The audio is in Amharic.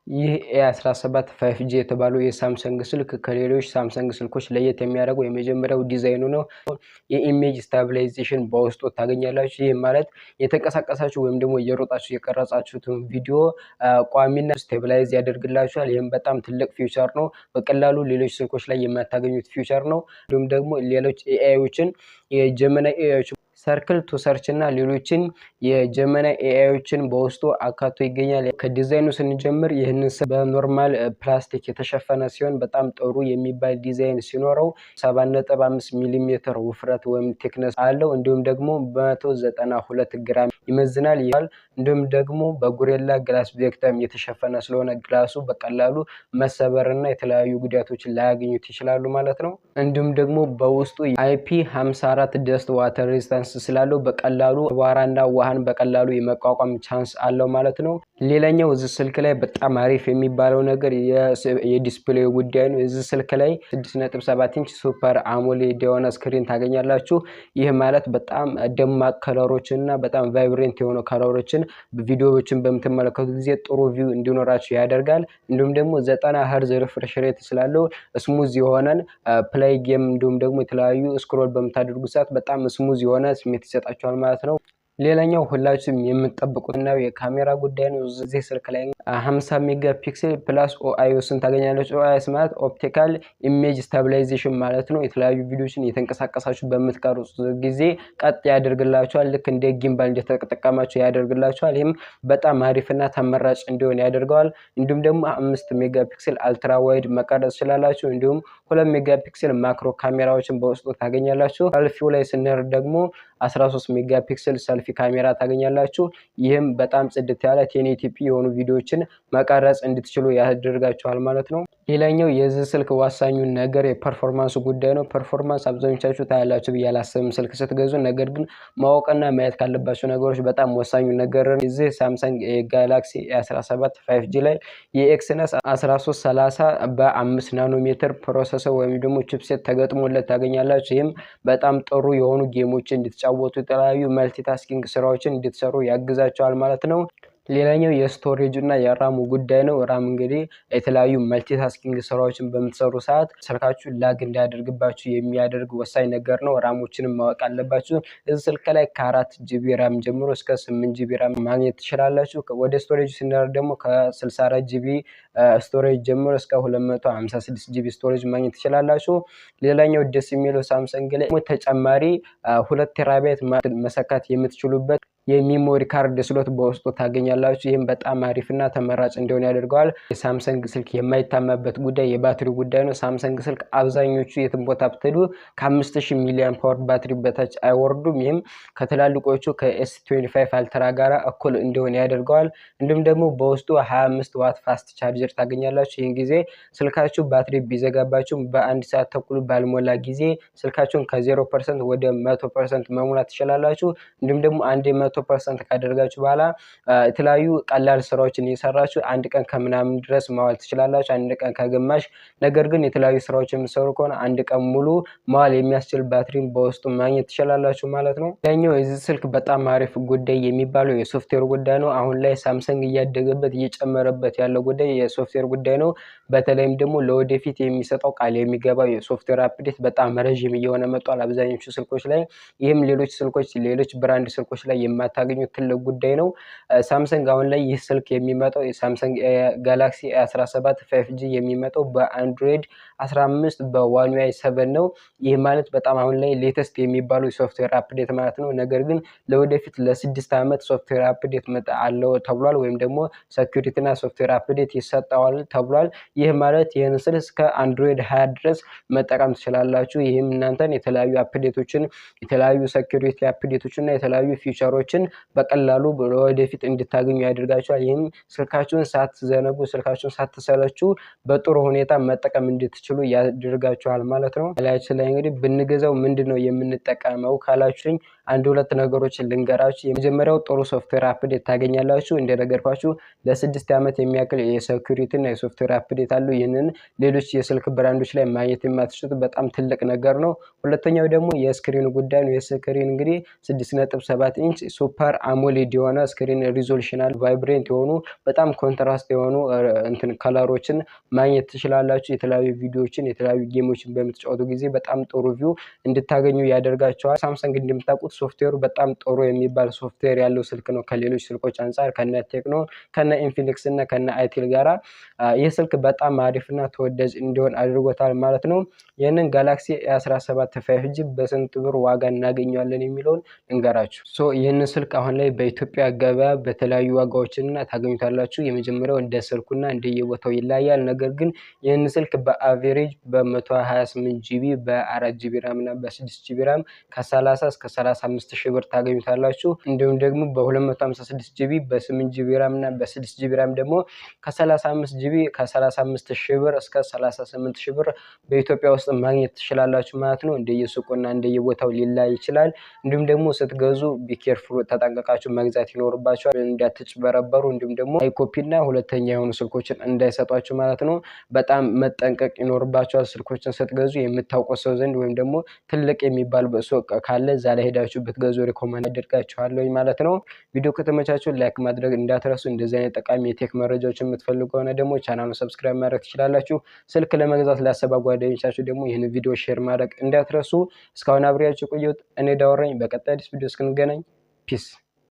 ይህ A17 5G የተባለው የሳምሰንግ ስልክ ከሌሎች ሳምሰንግ ስልኮች ለየት የሚያደርገው የመጀመሪያው ዲዛይኑ ነው። የ image stabilization በውስጡ ታገኛላችሁ። ይህ ማለት የተንቀሳቀሳችሁ ወይም ደግሞ እየሮጣችሁ የቀረጻችሁትን ቪዲዮ ቋሚና stabilize ያደርግላችኋል። ይህም በጣም ትልቅ feature ነው። በቀላሉ ሌሎች ስልኮች ላይ የማታገኙት feature ነው። እንዲሁም ደግሞ ሌሎች AI ዎችን፣ የ Gemini AI ዎች፣ Circle to Search እና ሌሎችን የ Gemini AI ዎችን በውስጡ አካቶ ይገኛል። ከዲዛይኑ ስንጀምር ይህንን በ normal ፕላስቲክ የተሸፈነ ሲሆን በጣም ጥሩ የሚባል ዲዛይን ሲኖረው 7.5 ሚሊ ሜትር ውፍረት ወይም thickness አለው። እንዲሁም ደግሞ 192 ግራም ይመዝናል። እንዲሁም ደግሞ በ Gorilla Glass Victus የተሸፈነ ስለሆነ glass ኡ በቀላሉ መሰበርና የተለያዩ ጉዳቶችን ላያገኙት ይችላሉ ማለት ነው። እንዲሁም ደግሞ በውስጡ IP 54 dust water resistance ስላለው በቀላሉ አቧራና ውሃን በቀላሉ የመቋቋም chance አለው ማለት ነው። ሌላኛው እዚህ ስልክ ላይ በጣም አሪፍ የሚባለው ነገር የ display ጉዳይ ነው። እዚህ ስልክ ላይ 6.7 ኢንች Super AMOLED የሆነ screen ታገኛላችሁ። ይህ ማለት በጣም ደማቅ color ኦችን እና በጣም vibrant የሆኑ color ኦችን ቪዲዮዎችን በምትመለከቱ ጊዜ ጥሩ view እንዲኖራችሁ ያደርጋል። እንዲሁም ደግሞ 90 hertz refresh rate ስላለው smooth የሆነን play game እንዲሁም ደግሞ የተለያዩ scroll በምታደርጉ ሰዓት በጣም smooth የሆነ ስሜት ይሰጣችኋል ማለት ነው። ሌላኛው ሁላችሁም የምትጠብቁት ነው የካሜራ ጉዳይ ነው። እዚህ ስልክ ላይ 50 megapixel plus OIS ን ታገኛላችሁ። OIS ማለት optical image stabilization ማለት ነው። የተለያዩ ቪዲዮችን እየተንቀሳቀሳችሁ በምትቀርጹ ጊዜ ቀጥ ያደርግላችኋል። ልክ እንደ gimbal እንደተጠቀማችሁ ያደርግላችኋል። ይህም በጣም አሪፍና ተመራጭ እንዲሆን ያደርገዋል። እንዲሁም ደግሞ 5 megapixel ultra wide መቀረጽ ትችላላችሁ። እንዲሁም 2 megapixel macro ካሜራዎችን በውስጡ ታገኛላችሁ። ሰልፊው ላይ ስንሄድ ደግሞ 13 megapixel selfie ካሜራ ታገኛላችሁ። ይህም በጣም ጽድት ያለ 1080p የሆኑ ቪዲዮዎችን መቀረጽ እንድትችሉ ያደርጋችኋል ማለት ነው። ሌላኛው የዚህ ስልክ ወሳኙ ነገር የ performance ጉዳይ ነው። Performance አብዛኞቻችሁ ታያላችሁ ብዬ አላስብም ስልክ ስትገዙ። ነገር ግን ማወቅና ማየት ካለባቸው ነገሮች በጣም ወሳኙ ነገር የዚህ ሳምሰንግ ጋላክሲ 17 5G ላይ የ Exynos 1330 በ5 nanometer processor ወይም ደግሞ chipset ተገጥሞለት ታገኛላችሁ። ይህም በጣም ጥሩ የሆኑ game ኦችን እንድትጫወቱ፣ የተለያዩ multitasking ስራዎችን እንድትሰሩ ያግዛችኋል ማለት ነው። ሌላኛው የ storage እና የ RAM ኡ ጉዳይ ነው። RAM እንግዲህ የተለያዩ multitasking ስራዎችን በምትሰሩ ሰዓት ስልካችሁ lag እንዳያደርግባችሁ የሚያደርግ ወሳኝ ነገር ነው። RAM ኦችንም ማወቅ አለባችሁ። እዚህ ስልክ ላይ ከ4 GB RAM ጀምሮ እስከ 8 GB RAM ማግኘት ትችላላችሁ። ወደ storage ስንሄድ ደግሞ ከ64 GB storage ጀምሮ እስከ 256 GB storage ማግኘት ትችላላችሁ። ሌላኛው ደስ የሚለው ሳምሰንግ ላይ ተጨማሪ 2 terabyte መሰካት የምትችሉበት የ memory card slot በውስጡ ታገኛላችሁ። ይህም በጣም አሪፍና ተመራጭ እንዲሆን ያደርገዋል። የሳምሰንግ ስልክ የማይታማበት ጉዳይ የባትሪ ጉዳይ ነው። ሳምሰንግ ስልክ አብዛኞቹ የትም ቦታ ብትሄዱ ከ5000 milliamp hour ባትሪ በታች አይወርዱም። ይህም ከትላልቆቹ ከ S25 Ultra ጋራ እኩል እንዲሆን ያደርገዋል። እንዲሁም ደግሞ በውስጡ 25 watt fast charger ታገኛላችሁ። ይህን ጊዜ ስልካችሁ ባትሪ ቢዘጋባችሁ በአንድ ሰዓት ተኩል ባልሞላ ጊዜ ስልካችሁን ከ0% ወደ 100% መሙላት ትችላላችሁ። እንዲሁም ደግሞ አንድ 100% ካደረጋችሁ በኋላ የተለያዩ ቀላል ስራዎችን እየሰራችሁ አንድ ቀን ከምናምን ድረስ ማዋል ትችላላችሁ። አንድ ቀን ከግማሽ። ነገር ግን የተለያዩ ስራዎች የምትሰሩ ከሆነ አንድ ቀን ሙሉ ማዋል የሚያስችል ባትሪን በውስጡ ማግኘት ትችላላችሁ ማለት ነው። ሌላኛው የዚህ ስልክ በጣም አሪፍ ጉዳይ የሚባለው የሶፍትዌር ጉዳይ ነው። አሁን ላይ ሳምሰንግ እያደገበት እየጨመረበት ያለው ጉዳይ የሶፍትዌር ጉዳይ ነው። በተለይም ደግሞ ለወደፊት የሚሰጠው ቃል የሚገባው የ software update በጣም ረዥም እየሆነ መጥቷል አብዛኞቹ ስልኮች ላይ። ይህም ሌሎች ስልኮች፣ ሌሎች brand ስልኮች ላይ የማታገኙት ትልቅ ጉዳይ ነው። ሳምሰንግ አሁን ላይ ይህ ስልክ የሚመጣው የሳምሰንግ ጋላክሲ 17 5G የሚመጣው በአንድሮይድ 15 በ One UI 7 ነው። ይህ ማለት በጣም አሁን ላይ latest የሚባለው የ software update ማለት ነው። ነገር ግን ለወደፊት ለ6 ዓመት software update አለው ተብሏል። ወይም ደግሞ security እና software update ይሰጠዋል ተብሏል። ይህ ማለት ይህን ስልክ እስከ አንድሮይድ 20 ድረስ መጠቀም ትችላላችሁ። ይህም እናንተን የተለያዩ update ኦችን፣ የተለያዩ security update ኦችን እና የተለያዩ feature ኦችን በቀላሉ ወደፊት እንድታገኙ ያደርጋችኋል። ይህም ስልካችሁን ሳትዘነጉ፣ ስልካችሁን ሳትሰለቹ በጥሩ ሁኔታ መጠቀም እንድትችሉ ያደርጋችኋል ማለት ነው። ላያችን ላይ እንግዲህ ብንገዛው ምንድን ነው የምንጠቀመው ካላችሁኝ አንድ ሁለት ነገሮችን ልንገራችሁ። የመጀመሪያው ጥሩ software update ታገኛላችሁ። እንደነገርኳችሁ ለ6 ዓመት የሚያክል የ security እና የ software update አሉ። ይህንን ሌሎች የስልክ brand ኦች ላይ ማግኘት የማትችሉት በጣም ትልቅ ነገር ነው። ሁለተኛው ደግሞ የ screen ኑ ጉዳይ ነው። የ screen እንግዲህ 6.7 inch super AMOLED የሆነ screen resolution አለ። Vibrant የሆኑ፣ በጣም contrast የሆኑ እንትን color ኦችን ማግኘት ትችላላችሁ። የተለያዩ ቪዲዮዎችን፣ የተለያዩ game ኦችን በምትጫወቱ ጊዜ በጣም ጥሩ view እንድታገኙ ያደርጋችኋል። ሳምሰንግ እንደምታውቁት ሶፍትዌሩ በጣም ጥሩ የሚባል ሶፍትዌር ያለው ስልክ ነው። ከሌሎች ስልኮች አንጻር ከነ ቴክኖ፣ ከነ ኢንፊኒክስ እና ከነ አይቴል ጋራ ይህ ስልክ በጣም አሪፍና ተወዳጅ እንዲሆን አድርጎታል ማለት ነው። ይህንን ጋላክሲ A17 5G በስንት ብር ዋጋ እናገኘዋለን የሚለውን ልንገራችሁ። So ይህንን ስልክ አሁን ላይ በኢትዮጵያ ገበያ በተለያዩ ዋጋዎችና ታገኙታላችሁ። የመጀመሪያው እንደ ስልኩና እንደየቦታው ይለያያል። ነገር ግን ይህንን ስልክ በ average በ128 GB፣ በ4 GB RAM እና በ6 GB RAM ከ30 እስከ 35 ሺህ ብር ታገኙታላችሁ። እንዲሁም ደግሞ በ256 GB፣ በ8 GB RAM እና በ6 GB RAM ደግሞ ከ35 GB ከ35 ሺህ ብር እስከ 38 ሺህ ብር በኢትዮጵያ ውስጥ ማግኘት ትችላላችሁ ማለት ነው። እንደየሱቁና እንደየቦታው ሊለያይ ይችላል። እንዲሁም ደግሞ ስትገዙ be careful፣ ተጠንቀቃችሁ መግዛት ይኖርባችኋል፣ እንዳትጭበረበሩ። እንዲሁም ደግሞ high copy እና ሁለተኛ የሆኑ ስልኮችን እንዳይሰጧችሁ ማለት ነው። በጣም መጠንቀቅ ይኖርባችኋል። ስልኮችን ስትገዙ የምታውቁት ሰው ዘንድ ወይም ደግሞ ትልቅ የሚባል ሱቅ ካለ እዛ ላይ ሄዳችሁ ብትገዙ recommend አደርጋችኋለሁ ማለት ነው። ቪዲዮ ከተመቻችሁ like ማድረግ እንዳትረሱ። እንደዚህ አይነት ጠቃሚ የ tech መረጃዎችን የምትፈልጉ ከሆነ ደግሞ ቻናሉን subscribe ማድረግ ትችላላችሁ። ስልክ ለመግዛት ላሰባ ጓደኞቻችሁ ደግሞ ይህን ቪዲዮ share ማድረግ እንዳትረሱ። እስካሁን አብሬያችሁ ቆየሁት። እኔ ዳወረኝ። በቀጣይ አዲስ ቪዲዮ እስክንገናኝ peace።